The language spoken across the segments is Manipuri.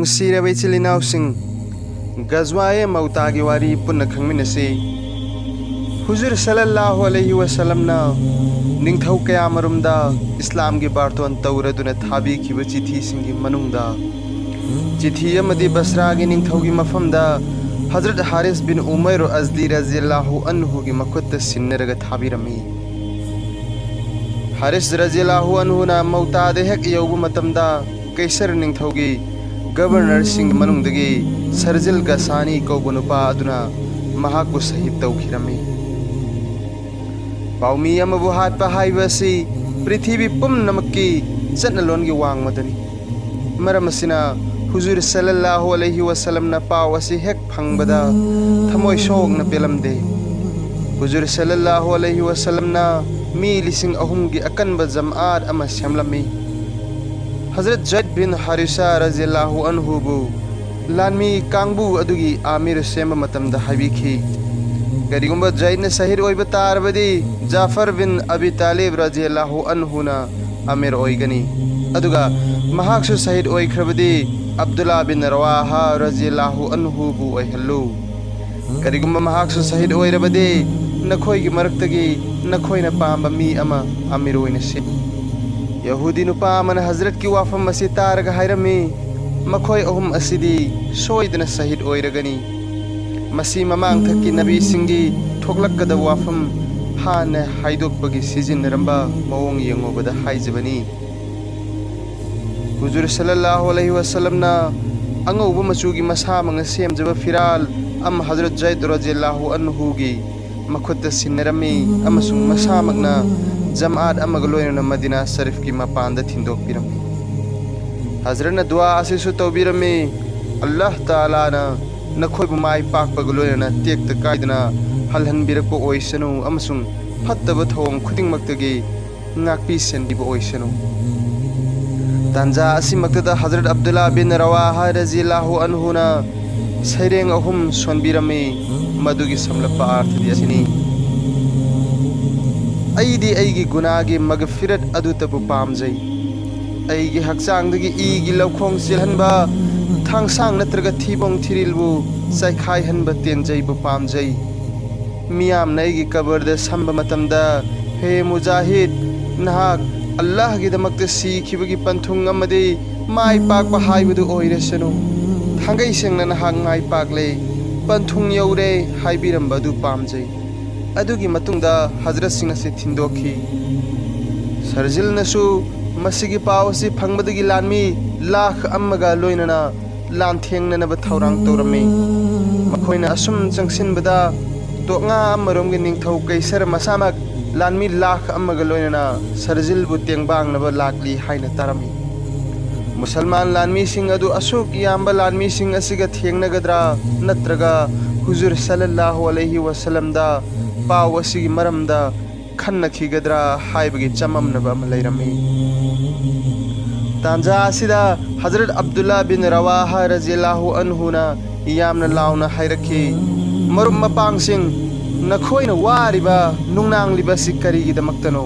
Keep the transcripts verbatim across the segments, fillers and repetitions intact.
ꯅꯨꯡꯁꯤꯔꯕ ꯏꯆꯤꯜ ꯏꯅꯥꯎꯁꯤꯡ, ꯒꯖꯋꯥꯌꯦ ꯃꯧꯇꯥꯒꯤ ꯋꯥꯔꯤ ꯄꯨꯟꯅ ꯈꯪꯃꯤꯟꯅꯁꯤ꯫ ꯍꯨꯖꯨꯔ ꯁꯜꯂꯜꯂꯥꯍꯨ ꯑꯂꯩꯍꯤ ꯋꯥꯁꯜꯂꯝꯅ ꯅꯤꯡꯊꯧ ꯀꯌꯥꯃꯔꯨꯝꯗ ꯏꯁꯂꯥꯝꯒꯤ ꯕꯥꯔꯇꯣꯟ ꯇꯧꯔꯗꯨꯅ ꯊꯥꯕꯤꯈꯤꯕ ꯆꯤꯊꯤꯁꯤꯡꯒꯤ ꯃꯅꯨꯡꯗ ꯆꯤꯊꯤ ꯑꯃꯗꯤ ꯕꯁ꯭ꯔꯥꯒꯤ ꯅꯤꯡꯊꯧꯒꯤ ꯃꯐꯝꯗ ꯍꯖꯔꯠ ꯍꯥꯔꯤꯁ ꯕꯤꯟ ꯎꯃꯩꯔ ꯑꯖꯗꯤ ꯔꯖꯤꯌꯜꯂꯥꯍꯨ ꯑꯟꯍꯨꯒꯤ ꯃꯈꯨꯠꯇ ꯁꯤꯟꯅꯔꯒ ꯊꯥꯕꯤꯔꯝꯃꯤ꯫ ꯍꯥꯔꯤꯁ ꯔꯖꯤꯌꯜꯂꯥꯍꯨ ꯑꯟꯍꯨꯅ ꯃꯧꯇꯥꯗ ꯍꯦꯛ ꯌꯧꯕ ꯃꯇꯝꯗ ꯀꯩꯁꯔ ꯅꯤꯡꯊꯧꯒꯤ ꯒꯕꯔꯅꯔꯁꯤꯡꯒꯤ ꯃꯅꯨꯡꯗꯒꯤ ꯁꯔꯖꯤꯜ ꯒꯁꯥꯅꯤ ꯀꯧꯕ ꯅꯨꯄꯥ ꯑꯗꯨꯅ ꯃꯍꯥꯛꯄꯨ ꯁꯍꯤꯗ ꯇꯧꯈꯤꯔꯝꯃꯤ꯫ ꯄꯥꯎꯃꯤ ꯑꯃꯕꯨ ꯍꯥꯠꯄ ꯍꯥꯏꯕ ꯑꯁꯤ ꯄ꯭ꯔꯤꯊꯤꯕꯤ ꯄꯨꯝꯅꯃꯛꯀꯤ ꯆꯠꯅꯂꯣꯟꯒꯤ ꯋꯥꯡꯃꯗꯅꯤ꯫ ꯃꯔꯝ ꯑꯁꯤꯅ ꯍꯨꯖꯨꯔ ꯁꯜꯂꯜꯂꯥꯍꯨ ꯑꯂꯩꯍꯤ ꯋꯥꯁꯜꯂꯝꯅ ꯄꯥꯎ ꯑꯁꯤ ꯍꯦꯛ ꯐꯪꯕꯗ ꯊꯃꯣꯏ ꯁꯣꯛꯅ ꯄꯦꯜꯂꯝꯗꯦ꯫ ꯍꯨꯖꯨꯔ ꯁꯜꯂꯜꯂꯥꯍꯨ ꯑꯂꯩꯍꯤ ꯋꯥꯁꯜꯂꯝꯅ ꯃꯤ ꯂꯤꯁꯤꯡ ꯑꯍꯨꯝꯒꯤ ꯑꯀꯟꯕ ꯖꯝꯑꯥꯠ ꯑꯃ ꯁꯦꯝꯂꯝꯃꯤ꯫ ꯍꯖꯔꯠ ꯖꯩꯗ ꯕꯤꯟ ꯍꯥꯔꯤꯁꯥ ꯔꯖꯤꯌꯜꯂꯥꯍꯨ ꯑꯟꯍꯨꯕꯨ ꯂꯥꯟꯃꯤ ꯀꯥꯡꯕꯨ ꯑꯗꯨꯒꯤ ꯑꯃꯤꯔ ꯁꯦꯝꯕ ꯃꯇꯝꯗ ꯍꯥꯏꯕꯤꯈꯤ, "ꯀꯔꯤꯒꯨꯝꯕ ꯖꯩꯗꯅ ꯁꯍꯤꯗ ꯑꯣꯏꯕ ꯇꯥꯔꯕꯗꯤ ꯖꯥꯐꯔ ꯕꯤꯟ ꯑꯕꯤ ꯇꯥꯂꯤꯕ ꯔꯖꯤꯌꯜꯂꯥꯍꯨ ꯑꯟꯍꯨꯅ ꯑꯃꯤꯔ ꯑꯣꯏꯒꯅꯤ, ꯑꯗꯨꯒ ꯃꯍꯥꯛꯁꯨ ꯁꯍꯤꯗ ꯑꯣꯏꯈ꯭ꯔꯕꯗꯤ ꯑꯕꯗꯨꯜꯂꯥ ꯕꯤꯟ ꯔꯋꯥꯍꯥ ꯔꯖꯤꯌꯜꯂꯥꯍꯨ ꯑꯟꯍꯨꯕꯨ ꯑꯣꯏꯍꯜꯂꯨ꯫ ꯀꯔꯤꯒꯨꯝꯕ ꯃꯍꯥꯛꯁꯨ ꯁꯍꯤꯗ ꯑꯣꯏꯔꯕꯗꯤ ꯅꯈꯣꯏꯒꯤ ꯃꯔꯛꯇꯒꯤ ꯅꯈꯣꯏꯅ ꯄꯥꯝꯕ ꯃꯤ ꯑꯃ ꯑꯃꯤꯔ ꯑꯣꯏꯅ ꯁꯦꯝ꯫" ꯌꯍꯨꯗꯤ ꯅꯨꯄꯥ ꯑꯃꯅ ꯍꯖꯔꯠꯀꯤ ꯋꯥꯐꯝ ꯑꯁꯤ ꯇꯥꯔꯒ ꯍꯥꯏꯔꯝꯃꯤ, "ꯃꯈꯣꯏ ꯑꯍꯨꯝ ꯑꯁꯤꯗꯤ ꯁꯣꯏꯗꯅ ꯁꯍꯤꯗ ꯑꯣꯏꯔꯒꯅꯤ꯫ ꯃꯁꯤ ꯃꯃꯥꯡꯊꯛꯀꯤ ꯅꯕꯤꯁꯤꯡꯒꯤ ꯊꯣꯛꯂꯛꯀꯗꯕ ꯋꯥꯐꯝ ꯍꯥꯟꯅ ꯍꯥꯏꯗꯣꯛꯄꯒꯤ ꯁꯤꯖꯤꯟꯅꯔꯝꯕ ꯃꯑꯣꯡ ꯌꯦꯡꯉꯨꯕꯗ ꯍꯥꯏꯖꯕꯅꯤ꯫" ꯍꯨꯖꯨꯔ ꯁꯜꯂꯜꯂꯥꯍꯨ ꯑꯂꯩꯍꯤ ꯋꯥꯁꯜꯂꯝꯅ ꯑꯉꯧꯕ ꯃꯆꯨꯒꯤ ꯃꯁꯥꯃꯛꯅ ꯁꯦꯝꯖꯕ ꯐꯤꯔꯥꯜ ꯑꯃ ꯍꯖꯔꯠ ꯖꯩꯗ ꯔꯖꯤꯌꯜꯂꯥꯍꯨ ꯑꯟꯍꯨꯒꯤ ꯃꯈꯨꯠꯇ ꯁꯤꯟꯅꯔꯝꯃꯤ ꯑꯃꯁꯨꯡ ꯃꯁꯥꯃꯛꯅ ꯖꯝꯑꯥꯠ ꯑꯃꯒ ꯂꯣꯏꯅꯅ ꯃꯗꯤꯅꯥ ꯁꯔꯤꯐꯀꯤ ꯃꯄꯥꯟꯗ ꯊꯤꯟꯗꯣꯛꯄꯤꯔꯝꯃꯤ꯫ ꯍꯖꯔꯠꯅ ꯗꯨꯋꯥ ꯑꯁꯤꯁꯨ ꯇꯧꯕꯤꯔꯝꯃꯤ, "ꯑꯜꯂꯥꯍ ꯇꯥꯂꯥꯅ ꯅꯈꯣꯏꯕꯨ ꯃꯥꯏ ꯄꯥꯛꯄꯒ ꯂꯣꯏꯅꯅ ꯇꯦꯛꯇ ꯀꯥꯏꯗꯅ ꯍꯜꯍꯟꯕꯤꯔꯛꯄ ꯑꯣꯏꯁꯅꯨ ꯑꯃꯁꯨꯡ ꯐꯠꯇꯕ ꯊꯧꯑꯣꯡ ꯈꯨꯗꯤꯡꯃꯛꯇꯒꯤ ꯉꯥꯛꯄꯤ ꯁꯦꯟꯕꯤꯕ ꯑꯣꯏꯁꯅꯨ꯫" ꯇꯥꯟꯖꯥ ꯑꯁꯤꯃꯛꯇꯗ ꯍꯖꯔꯠ ꯑꯕꯗꯨꯜꯂꯥ ꯕꯤꯟ ꯔꯋꯥꯍꯥ ꯔꯖꯤꯌꯜꯂꯥꯍꯨ ꯑꯟꯍꯨꯅ ꯁꯩꯔꯦꯡ ꯑꯍꯨꯝ ꯁꯣꯟꯕꯤꯔꯝꯃꯤ꯫ ꯃꯗꯨꯒꯤ ꯁꯝꯂꯞꯄ ꯑꯥꯔꯊꯗꯤ ꯑꯁꯤꯅꯤ: "ꯑꯩꯗꯤ ꯑꯩꯒꯤ ꯒꯨꯅꯥꯒꯤ ꯃꯒꯐꯤꯔꯠ ꯑꯗꯨꯇꯕꯨ ꯄꯥꯝꯖꯩ꯫ ꯑꯩꯒꯤ ꯍꯛꯆꯥꯡꯗꯒꯤ ꯏꯒꯤ ꯂꯧꯈꯣꯡ ꯆꯦꯜꯍꯟꯕ ꯍꯥꯡꯁꯥꯡ ꯅꯠꯇ꯭ꯔꯒ ꯊꯤꯕꯣꯡ ꯊꯤꯔꯤꯜꯕꯨ ꯆꯥꯏꯈꯥꯏꯍꯟꯕ ꯇꯦꯟꯖꯩꯕꯨ ꯄꯥꯝꯖꯩ꯫ ꯃꯤꯌꯥꯝꯅ ꯑꯩꯒꯤ ꯀꯕꯔꯗ ꯁꯝꯕ ꯃꯇꯝꯗ, "ꯍꯦ ꯃꯨꯖꯥꯍꯤꯗ, ꯅꯍꯥꯛ ꯑꯜꯂꯥꯍꯒꯤꯗꯃꯛꯇ ꯁꯤꯈꯤꯕꯒꯤ ꯄꯟꯊꯨꯡ ꯑꯃꯗꯤ ꯃꯥꯏ ꯄꯥꯛꯄ ꯍꯥꯏꯕꯗꯨ ꯑꯣꯏꯔꯁꯅꯨ꯫ ꯊꯥꯡꯒꯩ ꯁꯦꯡꯅ ꯅꯍꯥꯛ ꯃꯥꯏ ꯄꯥꯛꯂꯦ, ꯄꯟꯊꯨꯡ ꯌꯧꯔꯦ" ꯍꯥꯏꯕꯤꯔꯝꯕ ꯑꯗꯨ ꯄꯥꯝꯖꯩ꯫ ꯑꯗꯨꯒꯤ ꯃꯇꯨꯡꯗ ꯍꯖꯔꯠꯁꯤꯡ ꯑꯁꯤ ꯊꯤꯟꯗꯣꯛꯈꯤ꯫ ꯁꯔꯖꯤꯜꯅꯁꯨ ꯃꯁꯤꯒꯤ ꯄꯥꯎ ꯑꯁꯤ ꯐꯪꯕꯗꯒꯤ ꯂꯥꯟꯃꯤ ꯂꯥꯈ ꯑꯃꯒ ꯂꯣꯏꯅꯅ ꯂꯥꯟꯊꯦꯡꯅꯅꯕ ꯊꯧꯔꯥꯡ ꯇꯧꯔꯝꯃꯤ꯫ ꯃꯈꯣꯏꯅ ꯑꯁꯨꯝ ꯆꯪꯁꯤꯟꯕꯗ, ꯇꯣꯛꯉꯥ ꯑꯃꯔꯣꯝꯒꯤ ꯅꯤꯡꯊꯧ ꯀꯩꯁꯔ ꯃꯁꯥꯃꯛ ꯂꯥꯟꯃꯤ ꯂꯥꯈ ꯑꯃꯒ ꯂꯣꯏꯅꯅ ꯁꯔꯖꯤꯜꯕꯨ ꯇꯦꯡꯕꯥꯡꯅꯕ ꯂꯥꯛꯂꯤ ꯍꯥꯏꯅ ꯇꯥꯔꯝꯃꯤ꯫ ꯃꯨꯁꯜꯃꯥꯟ ꯂꯥꯟꯃꯤꯁꯤꯡ ꯑꯗꯨ ꯑꯁꯨꯛ ꯌꯥꯝꯕ ꯂꯥꯟꯃꯤꯁꯤꯡ ꯑꯁꯤꯒ ꯊꯦꯡꯅꯒꯗ꯭ꯔꯥ, ꯅꯠꯇ꯭ꯔꯒ ꯍꯨꯖꯨꯔ ꯁꯜꯂꯜꯂꯥꯍꯨ ꯑꯂꯩꯍꯤ ꯋꯁꯜꯂꯝꯗ ꯄꯥꯎ ꯑꯁꯤꯒꯤ ꯃꯔꯝꯗ ꯈꯟꯅꯈꯤꯒꯗ꯭ꯔꯥ ꯍꯥꯏꯕꯒꯤ ꯆꯃꯝꯅꯕ ꯑꯃ ꯂꯩꯔꯝꯃꯤ꯫ ꯇꯥꯟꯖꯥ ꯑꯁꯤꯗ ꯍꯖꯔꯠ ꯑꯕꯗꯨꯜꯂꯥ ꯕꯤꯟ ꯔꯋꯥꯍꯥ ꯔꯖꯤꯌꯜꯂꯥꯍꯨ ꯑꯟꯍꯨꯅ ꯌꯥꯝꯅ ꯂꯥꯎꯅ ꯍꯥꯏꯔꯛꯈꯤ, "ꯃꯔꯨꯞ ꯃꯄꯥꯡꯁꯤꯡ, ꯅꯈꯣꯏꯅ ꯋꯥꯔꯤꯕ ꯅꯨꯡꯅꯥꯡꯂꯤꯕ ꯑꯁꯤ ꯀꯔꯤꯒꯤꯗꯃꯛꯇꯅꯣ?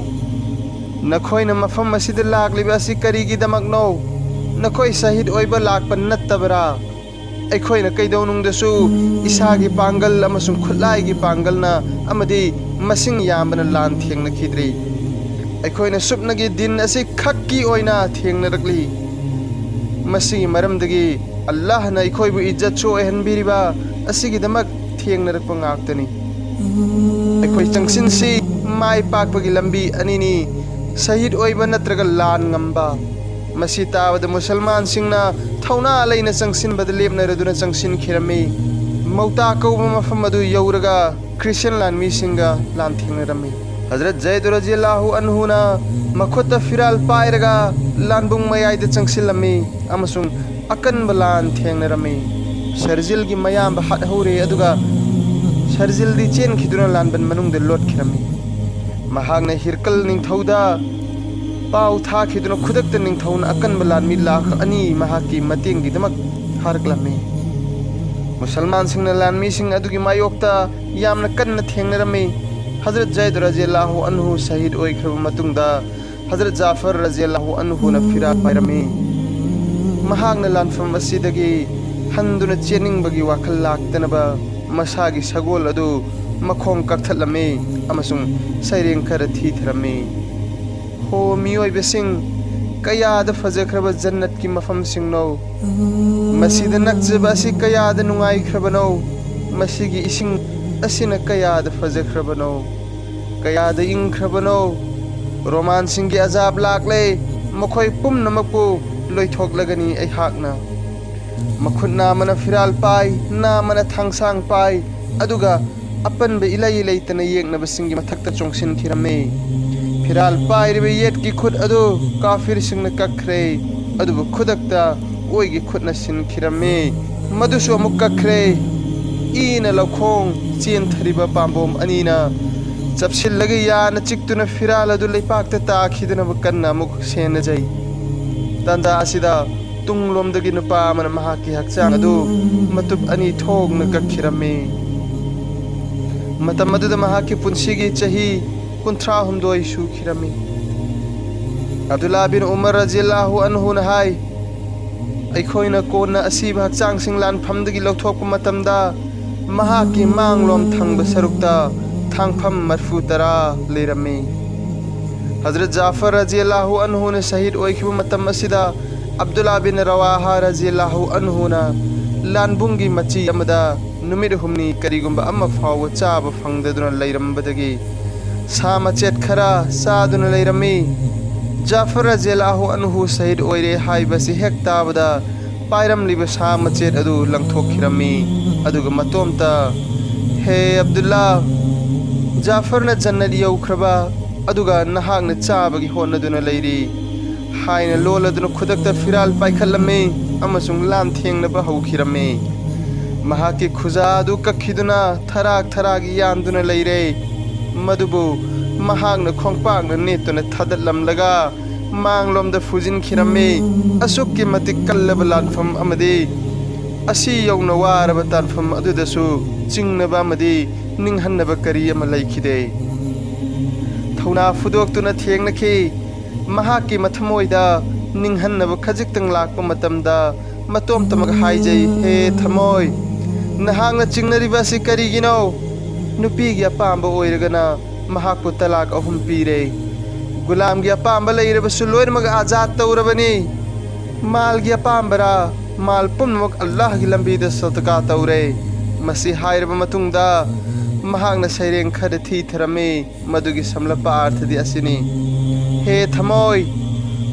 ꯅꯈꯣꯏꯅ ꯃꯐꯝ ꯑꯁꯤꯗ ꯂꯥꯛꯂꯤꯕ ꯑꯁꯤ ꯀꯔꯤꯒꯤꯗꯃꯛꯅꯣ? ꯅꯈꯣꯏ ꯁꯍꯤꯗ ꯑꯣꯏꯕ ꯂꯥꯛꯄ ꯅꯠꯇꯕ꯭ꯔꯥ? ꯑꯩꯈꯣꯏꯅ ꯀꯩꯗꯧꯅꯨꯡꯗꯁꯨ ꯏꯁꯥꯒꯤ ꯄꯥꯡꯒꯜ ꯑꯃꯁꯨꯡ ꯈꯨꯠꯂꯥꯏꯒꯤ ꯄꯥꯡꯒꯜꯅ ꯑꯃꯗꯤ ꯃꯁꯤꯡ ꯌꯥꯝꯕꯅ ꯂꯥꯟ ꯊꯦꯡꯅꯈꯤꯗ꯭ꯔꯤ꯫ ꯑꯩꯈꯣꯏꯅ ꯁꯨꯞꯅꯒꯤ ꯗꯤꯟ ꯑꯁꯤ ꯈꯛꯀꯤ ꯑꯣꯏꯅ ꯊꯦꯡꯅꯔꯛꯂꯤ꯫ ꯃꯁꯤꯒꯤ ꯃꯔꯝꯗꯒꯤ ꯑꯜꯂꯥꯍꯅ ꯑꯩꯈꯣꯏꯕꯨ ꯏꯖꯠꯁꯨ ꯑꯣꯏꯍꯟꯕꯤꯔꯤꯕ ꯑꯁꯤꯒꯤꯗꯃꯛ ꯊꯦꯡꯅꯔꯛꯄ ꯉꯥꯛꯇꯅꯤ꯫ ꯑꯩꯈꯣꯏ ꯆꯪꯁꯤꯟꯁꯤ ꯃꯥꯏ ꯄꯥꯛꯄꯒꯤ ꯂꯝꯕꯤ ꯑꯅꯤꯅꯤ, ꯁꯍꯤꯗ ꯑꯣꯏꯕ ꯅꯠꯇ꯭ꯔꯒ ꯂꯥꯟ ꯉꯝꯕ"꯫ ꯃꯁꯤ ꯇꯥꯕꯗ ꯃꯨꯁꯜꯃꯥꯟꯁꯤꯡꯅ ꯊꯧꯅꯥ ꯂꯩꯅ ꯆꯪꯁꯤꯟꯕꯗ ꯂꯦꯞꯅꯔꯗꯨꯅ ꯆꯪꯁꯤꯟꯈꯤꯔꯝꯃꯤ꯫ ꯃꯧꯇꯥ ꯀꯧꯕ ꯃꯐꯝ ꯑꯗꯨ ꯌꯧꯔꯒ ꯈ꯭ꯔꯤꯁꯇꯤꯌꯥꯟ ꯂꯥꯟꯃꯤꯁꯤꯡꯒ ꯂꯥꯟꯊꯦꯡꯅꯔꯝꯃꯤ꯫ ꯍꯖꯔꯠ ꯖꯩꯗ ꯔꯖꯤꯌꯜꯂꯥꯍꯨ ꯑꯟꯍꯨꯅ ꯃꯈꯨꯠꯇ ꯐꯤꯔꯥꯜ ꯄꯥꯏꯔꯒ ꯂꯥꯟꯕꯨꯡ ꯃꯌꯥꯏꯗ ꯆꯪꯁꯤꯜꯂꯝꯃꯤ ꯑꯃꯁꯨꯡ ꯑꯀꯟꯕ ꯂꯥꯟ ꯊꯦꯡꯅꯔꯝꯃꯤ꯫ ꯁꯔꯖꯤꯜꯒꯤ ꯃꯌꯥꯝꯕ ꯍꯥꯠꯍꯧꯔꯦ, ꯑꯗꯨꯒ ꯁꯔꯖꯤꯜꯗꯤ ꯆꯦꯟꯈꯤꯗꯨꯅ ꯂꯥꯟꯕꯟ ꯃꯅꯨꯡꯗ ꯂꯣꯠꯈꯤꯔꯝꯃꯤ꯫ ꯃꯍꯥꯛꯅ ꯍꯤꯔꯀꯜ ꯅꯤꯡꯊꯧꯗ ꯄꯥꯎ ꯊꯥꯈꯤꯗꯨꯅ ꯈꯨꯗꯛꯇ ꯅꯤꯡꯊꯧꯅ ꯑꯀꯟꯕ ꯂꯥꯟꯃꯤ ꯂꯥꯈ ꯑꯅꯤ ꯃꯍꯥꯛꯀꯤ ꯃꯇꯦꯡꯒꯤꯗꯃꯛ ꯊꯥꯔꯛꯂꯝꯃꯤ꯫ ꯃꯨꯁꯜꯃꯥꯟꯁꯤꯡꯅ ꯂꯥꯟꯃꯤꯁꯤꯡ ꯑꯗꯨꯒꯤ ꯃꯥꯌꯣꯛꯇ ꯌꯥꯝꯅ ꯀꯟꯅ ꯊꯦꯡꯅꯔꯝꯃꯤ꯫ ꯍꯖꯔꯠ ꯖꯩꯗ ꯔꯖꯤꯌꯜꯂꯥꯍꯨ ꯑꯟꯍꯨ ꯁꯍꯤꯗ ꯑꯣꯏꯈ꯭ꯔꯕ ꯃꯇꯨꯡꯗ ꯍꯖꯔꯠ ꯖꯥꯐꯔ ꯔꯖꯤꯌꯜꯂꯥꯍꯨ ꯑꯟꯍꯨꯅ ꯐꯤꯔꯥꯜ ꯄꯥꯏꯔꯝꯃꯤ꯫ ꯃꯍꯥꯛꯅ ꯂꯥꯟꯐꯝ ꯑꯁꯤꯗꯒꯤ ꯍꯟꯗꯨꯅ ꯆꯦꯟꯅꯤꯡꯕꯒꯤ ꯋꯥꯈꯜ ꯂꯥꯛꯇꯅꯕ ꯃꯁꯥꯒꯤ ꯁꯒꯣꯜ ꯑꯗꯨ ꯃꯈꯣꯡ ꯀꯛꯊꯠꯂꯝꯃꯤ ꯑꯃꯁꯨꯡ ꯁꯩꯔꯦꯡ ꯈꯔ ꯊꯤꯊꯔꯝꯃꯤ꯫ ꯍꯣ ꯃꯤꯑꯣꯏꯕꯁꯤꯡ, ꯀꯌꯥꯗ ꯐꯖꯈ꯭ꯔꯕ ꯖꯟꯅꯠꯀꯤ ꯃꯐꯝꯁꯤꯡꯅꯣ! ꯃꯁꯤꯗ ꯅꯛꯆꯕ ꯑꯁꯤ ꯀꯌꯥꯗ ꯅꯨꯡꯉꯥꯏꯈ꯭ꯔꯕꯅꯣ! ꯃꯁꯤꯒꯤ ꯏꯁꯤꯡ ꯑꯁꯤꯅ ꯀꯌꯥꯗ ꯐꯖꯈ꯭ꯔꯕꯅꯣ! ꯀꯌꯥꯗ ꯏꯪꯈ꯭ꯔꯕꯅꯣ! ꯔꯣꯃꯥꯟꯁꯤꯡꯒꯤ ꯑꯖꯥꯕ ꯂꯥꯛꯂꯦ, ꯃꯈꯣꯏ ꯄꯨꯝꯅꯃꯛꯄꯨ ꯂꯣꯏꯊꯣꯛꯂꯒꯅꯤ ꯑꯩꯍꯥꯛꯅ꯫ ꯃꯈꯨꯠ ꯅꯥꯝꯃꯅ ꯐꯤꯔꯥꯜ ꯄꯥꯏ, ꯅꯥꯝꯃꯅ ꯊꯥꯡꯁꯥꯡ ꯄꯥꯏ, ꯑꯗꯨꯒ ꯑꯄꯟꯕ ꯏꯂꯩ ꯂꯩꯇꯅ ꯌꯦꯛꯅꯕꯁꯤꯡꯒꯤ ꯃꯊꯛꯇ ꯆꯣꯡꯁꯤꯟꯈꯤꯔꯝꯃꯤ꯫ ꯐꯤꯔꯥꯜ ꯄꯥꯏꯔꯤꯕ ꯌꯦꯠꯀꯤ ꯈꯨꯠ ꯑꯗꯨ ꯀꯥꯐꯤꯔꯁꯤꯡꯅ ꯀꯛꯈ꯭ꯔꯦ, ꯑꯗꯨꯕꯨ ꯈꯨꯗꯛꯇ ꯑꯣꯏꯒꯤ ꯈꯨꯠꯅ ꯁꯤꯟꯈꯤꯔꯝꯃꯤ꯫ ꯃꯗꯨꯁꯨ ꯑꯃꯨꯛ ꯀꯛꯈ꯭ꯔꯦ꯫ ꯏꯅ ꯂꯧꯈꯣꯡ ꯆꯦꯟꯊꯔꯤꯕ ꯄꯥꯝꯕꯣꯝ ꯑꯅꯤꯅ ꯆꯞꯁꯤꯜꯂꯒ ꯌꯥꯅ ꯆꯤꯛꯇꯨꯅ ꯐꯤꯔꯥꯜ ꯑꯗꯨ ꯂꯩꯄꯥꯛꯇ ꯇꯥꯈꯤꯗꯅꯕ ꯀꯟꯅ ꯑꯃꯨꯛ ꯁꯦꯟꯅꯖꯩ꯫ ꯇꯥꯟꯖꯥ ꯑꯁꯤꯗ ꯇꯨꯡꯂꯣꯝꯗꯒꯤ ꯅꯨꯄꯥ ꯑꯃꯅ ꯃꯍꯥꯛꯀꯤ ꯍꯛꯆꯥꯡ ꯑꯗꯨ ꯃꯇꯨꯞ ꯑꯅꯤ ꯊꯣꯛꯅ ꯀꯛꯈꯤꯔꯝꯃꯤ꯫ ꯃꯇꯝ ꯑꯗꯨꯗ ꯃꯍꯥꯛꯀꯤ ꯄꯨꯟꯁꯤꯒꯤ ꯆꯍꯤ ꯀꯨꯟꯊ꯭ꯔꯥ ꯍꯨꯝꯗꯣꯏ ꯁꯨꯈꯤꯔꯝꯃꯤ꯫ ꯑꯕꯗꯨꯜꯂꯥ ꯕꯤꯟ ꯎꯃꯔ ꯔꯖꯤꯌꯜꯂꯥꯍꯨ ꯑꯟꯍꯨꯅ ꯍꯥꯏ, ꯑꯩꯈꯣꯏꯅ ꯀꯣꯟꯅ ꯑꯁꯤꯕ ꯍꯛꯆꯥꯡꯁꯤꯡ ꯂꯥꯟꯐꯝꯗꯒꯤ ꯂꯧꯊꯣꯛꯄ ꯃꯇꯝꯗ ꯃꯍꯥꯛꯀꯤ ꯃꯥꯡꯂꯣꯝ ꯊꯪꯕ ꯁꯔꯨꯛꯇ ꯊꯥꯡꯐꯝ ꯃꯔꯐꯨ ꯇꯔꯥ ꯂꯩꯔꯝꯃꯤ꯫ ꯍꯖꯔꯠ ꯖꯥꯐꯔ ꯔꯖꯤꯌꯜꯂꯥꯍꯨ ꯑꯟꯍꯨꯅ ꯁꯍꯤꯗ ꯑꯣꯏꯈꯤꯕ ꯃꯇꯝ ꯑꯁꯤꯗ ꯑꯕꯗꯨꯜꯂꯥ ꯕꯤꯟ ꯔꯋꯥꯍꯥ ꯔꯖꯤꯌꯜꯂꯥꯍꯨ ꯑꯟꯍꯨꯅ ꯂꯥꯟꯕꯨꯡꯒꯤ ꯃꯆꯤ ꯑꯃꯗ ꯅꯨꯃꯤꯠ ꯍꯨꯝꯅꯤ ꯀꯔꯤꯒꯨꯝꯕ ꯑꯃ ꯐꯥꯎꯕ ꯆꯥꯕ ꯐꯪꯗꯗꯨꯅ ꯂꯩꯔꯝꯕꯗꯒꯤ ꯁꯥ ꯃꯆꯦꯠ ꯈꯔ ꯆꯥꯗꯨꯅ ꯂꯩꯔꯝꯃꯤ꯫ ꯖꯥꯐꯔ ꯔꯖꯤꯌꯜꯂꯥꯍꯨ ꯑꯟꯍꯨ ꯁꯍꯤꯗ ꯑꯣꯏꯔꯦ ꯍꯥꯏꯕꯁꯤ ꯍꯦꯛ ꯇꯥꯕꯗ ꯄꯥꯏꯔꯝꯂꯤꯕ ꯁꯥ ꯃꯆꯦꯠ ꯑꯗꯨ ꯂꯪꯊꯣꯛꯈꯤꯔꯝꯃꯤ꯫ ꯑꯗꯨꯒ ꯃꯇꯣꯝꯇ, "ꯍꯦ ꯑꯕꯗꯨꯜꯂꯥ, ꯖꯥꯐꯔꯅ ꯖꯟꯅꯠ ꯌꯧꯈ꯭ꯔꯕ, ꯑꯗꯨꯒ ꯅꯍꯥꯛꯅ ꯆꯥꯕꯒꯤ ꯍꯣꯠꯅꯗꯨꯅ ꯂꯩꯔꯤ" ꯍꯥꯏꯅ ꯂꯣꯜꯂꯗꯨꯅ ꯈꯨꯗꯛꯇ ꯐꯤꯔꯥꯜ ꯄꯥꯏꯈꯠꯂꯝꯃꯤ ꯑꯃꯁꯨꯡ ꯂꯥꯟꯊꯦꯡꯅꯕ ꯍꯧꯈꯤꯔꯝꯃꯤ꯫ ꯃꯍꯥꯛꯀꯤ ꯈꯨꯖꯥ ꯑꯗꯨ ꯀꯛꯈꯤꯗꯨꯅ ꯊꯔꯥꯛ ꯊꯔꯥꯛ ꯌꯥꯟꯗꯨꯅ ꯂꯩꯔꯦ꯫ ꯃꯗꯨꯕꯨ ꯃꯍꯥꯛꯅ ꯈꯣꯡꯄꯥꯛꯅ ꯅꯦꯠꯇꯨꯅ ꯊꯥꯗꯠꯂꯝꯂꯒ ꯃꯥꯡꯂꯣꯝꯗ ꯐꯨꯖꯤꯟꯈꯤꯔꯝꯃꯤ꯫ ꯑꯁꯨꯛꯀꯤ ꯃꯇꯤꯛ ꯀꯜꯂꯕ ꯂꯥꯟꯐꯝ ꯑꯃꯗꯤ ꯑꯁꯤ ꯌꯧꯅ ꯋꯥꯔꯕ ꯇꯥꯟꯐꯝ ꯑꯗꯨꯗꯁꯨ ꯆꯤꯡꯅꯕ ꯑꯃꯗꯤ ꯅꯤꯡꯍꯟꯅꯕ ꯀꯔꯤ ꯑꯃ ꯂꯩꯈꯤꯗꯦ꯫ ꯊꯧꯅꯥ ꯐꯨꯗꯣꯛꯇꯨꯅ ꯊꯦꯡꯅꯈꯤ꯫ ꯃꯍꯥꯛꯀꯤ ꯃꯊꯃꯣꯏꯗ ꯅꯤꯡꯍꯟꯅꯕ ꯈꯖꯤꯛꯇꯪ ꯂꯥꯛꯄ ꯃꯇꯝꯗ ꯃꯇꯣꯝꯇꯃꯛ ꯍꯥꯏꯖꯩ, "ꯍꯦ ꯊꯃꯣꯏ, ꯅꯍꯥꯛꯅ ꯆꯤꯡꯅꯔꯤꯕ ꯑꯁꯤ ꯀꯔꯤꯒꯤꯅꯣ? ꯅꯨꯄꯤꯒꯤ ꯑꯄꯥꯝꯕ ꯑꯣꯏꯔꯒꯅ ꯃꯍꯥꯛꯄꯨ ꯇꯂꯥꯛ ꯑꯍꯨꯝ ꯄꯤꯔꯦ꯫ ꯒꯨꯂꯥꯝꯒꯤ ꯑꯄꯥꯝꯕ ꯂꯩꯔꯕꯁꯨ ꯂꯣꯏꯅꯃꯛ ꯑꯥꯖꯥꯗ ꯇꯧꯔꯕꯅꯤ꯫ ꯃꯥꯜꯒꯤ ꯑꯄꯥꯝꯕꯔꯥ, ꯃꯥꯜ ꯄꯨꯝꯅꯃꯛ ꯑꯜꯂꯥꯍꯒꯤ ꯂꯝꯕꯤꯗ ꯁꯗꯀꯥ ꯇꯧꯔꯦ꯫" ꯃꯁꯤ ꯍꯥꯏꯔꯕ ꯃꯇꯨꯡꯗ ꯃꯍꯥꯛꯅ ꯁꯩꯔꯦꯡ ꯈꯔ ꯊꯤꯊꯔꯝꯃꯤ꯫ ꯃꯗꯨꯒꯤ ꯁꯝꯂꯞꯄ ꯑꯥꯔꯊꯗꯤ ꯑꯁꯤꯅꯤ, "ꯍꯦ ꯊꯃꯣꯏ,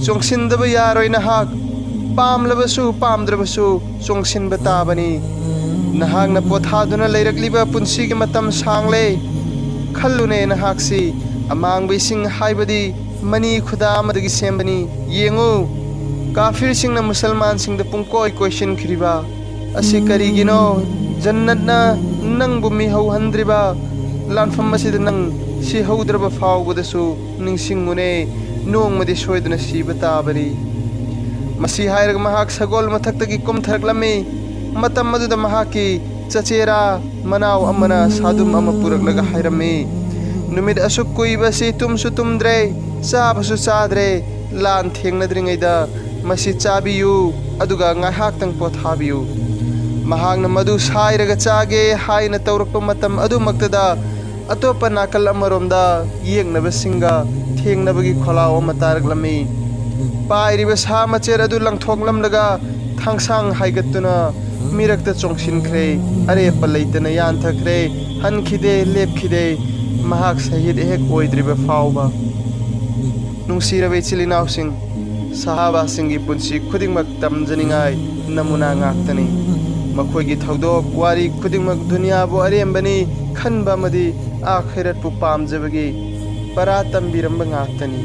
ꯆꯣꯡꯁꯤꯟꯗꯕ ꯌꯥꯔꯣꯏ ꯅꯍꯥꯛ꯫ ꯄꯥꯝꯂꯕꯁꯨ ꯄꯥꯝꯗ꯭ꯔꯕꯁꯨ ꯆꯣꯡꯁꯤꯟꯕ ꯇꯥꯕꯅꯤ꯫ ꯅꯍꯥꯛꯅ ꯄꯣꯊꯥꯗꯨꯅ ꯂꯩꯔꯛꯂꯤꯕ ꯄꯨꯟꯁꯤꯒꯤ ꯃꯇꯝ ꯁꯥꯡꯂꯦ꯫ ꯈꯜꯂꯨꯅꯦ, ꯅꯍꯥꯛꯁꯤ ꯑꯃꯥꯡꯕ ꯏꯁꯤꯡ ꯍꯥꯏꯕꯗꯤ ꯃꯅꯤ ꯈꯨꯗꯥ ꯑꯃꯗꯒꯤ ꯁꯦꯝꯕꯅꯤ꯫ ꯌꯦꯡꯉꯨ, ꯀꯥꯐꯤꯔꯁꯤꯡꯅ ꯃꯨꯁꯜꯃꯥꯟꯁꯤꯡꯗ ꯄꯨꯡꯀꯣꯏ ꯀꯣꯏꯁꯤꯟꯈ꯭ꯔꯤꯕ ꯑꯁꯤ ꯀꯔꯤꯒꯤꯅꯣ? ꯖꯟꯅꯠꯅ ꯅꯪꯕꯨ ꯃꯤꯍꯧꯍꯟꯗ꯭ꯔꯤꯕ ꯂꯥꯟꯐꯝ ꯑꯁꯤꯗ ꯅꯪ ꯁꯤꯍꯧꯗ꯭ꯔꯕ ꯐꯥꯎꯕꯗꯁꯨ ꯅꯤꯡꯁꯤꯡꯉꯨꯅꯦ, ꯅꯣꯡꯃꯗꯤ ꯁꯣꯏꯗꯅ ꯁꯤꯕ ꯇꯥꯕꯅꯤ꯫" ꯃꯁꯤ ꯍꯥꯏꯔꯒ ꯃꯍꯥꯛ ꯁꯒꯣꯜ ꯃꯊꯛꯇꯒꯤ ꯀꯨꯝꯊꯔꯛꯂꯝꯃꯤ꯫ ꯃꯇꯝ ꯑꯗꯨꯗ ꯃꯍꯥꯛꯀꯤ ꯆꯆꯦꯔꯥ ꯃꯅꯥꯎ ꯑꯃꯅ ꯁꯥꯗꯨꯝ ꯑꯃ ꯄꯨꯔꯛꯂꯒ ꯍꯥꯏꯔꯝꯃꯤ, "ꯅꯨꯃꯤꯠ ꯑꯁꯨꯛ ꯀꯨꯏꯕꯁꯤ ꯇꯨꯝꯁꯨ ꯇꯨꯝꯗ꯭ꯔꯦ, ꯆꯥꯕꯁꯨ ꯆꯥꯗ꯭ꯔꯦ, ꯂꯥꯟ ꯊꯦꯡꯅꯗ꯭ꯔꯤꯉꯩꯗ ꯃꯁꯤ ꯆꯥꯕꯤꯌꯨ, ꯑꯗꯨꯒ ꯉꯥꯏꯍꯥꯛꯇꯪ ꯄꯣꯊꯥꯕꯤꯌꯨ꯫" ꯃꯍꯥꯛꯅ ꯃꯗꯨ ꯁꯥꯏꯔꯒ ꯆꯥꯒꯦ ꯍꯥꯏꯅ ꯇꯧꯔꯛꯄ ꯃꯇꯝ ꯑꯗꯨꯃꯛꯇꯗ ꯑꯇꯣꯞꯄ ꯅꯥꯀꯜ ꯑꯃꯔꯣꯝꯗ ꯌꯦꯛꯅꯕꯁꯤꯡꯒ ꯊꯦꯡꯅꯕꯒꯤ ꯈꯣꯜꯂꯥꯎ ꯑꯃ ꯇꯥꯔꯛꯂꯝꯃꯤ꯫ ꯄꯥꯏꯔꯤꯕ ꯁꯥ ꯃꯆꯦꯠ ꯑꯗꯨ ꯂꯪꯊꯣꯛꯂꯝꯂꯒ ꯊꯥꯡꯁꯥꯡ ꯍꯥꯏꯒꯠꯇꯨꯅ ꯃꯤꯔꯛꯇ ꯆꯣꯡꯁꯤꯟꯈ꯭ꯔꯦ꯫ ꯑꯔꯦꯞꯄ ꯂꯩꯇꯅ ꯌꯥꯟꯊꯈ꯭ꯔꯦ꯫ ꯍꯟꯈꯤꯗꯦ, ꯂꯦꯞꯈꯤꯗꯦ꯫ ꯃꯍꯥꯛ ꯁꯍꯤꯗ ꯍꯦꯛ ꯑꯣꯏꯗ꯭ꯔꯤꯕ ꯐꯥꯎꯕ꯫ ꯅꯨꯡꯁꯤꯔꯕ ꯏꯆꯤꯜ ꯏꯅꯥꯎꯁꯤꯡ, ꯁꯍꯥꯕꯥꯁꯤꯡꯒꯤ ꯄꯨꯟꯁꯤ ꯈꯨꯗꯤꯡꯃꯛ ꯇꯝꯖꯅꯤꯡꯉꯥꯏ ꯅꯃꯨꯅꯥ ꯉꯥꯛꯇꯅꯤ꯫ ꯃꯈꯣꯏꯒꯤ ꯊꯧꯗꯣꯛ ꯋꯥꯔꯤ ꯈꯨꯗꯤꯡꯃꯛ ꯗꯨꯅꯤꯌꯥꯕꯨ ꯑꯔꯦꯝꯕꯅꯤ ꯈꯟꯕ ꯑꯃꯗꯤ ꯑꯥꯈꯤꯔꯠꯄꯨ ꯄꯥꯝꯖꯕꯒꯤ ꯄꯔꯥ ꯇꯝꯕꯤꯔꯝꯕ ꯉꯥꯛꯇꯅꯤ꯫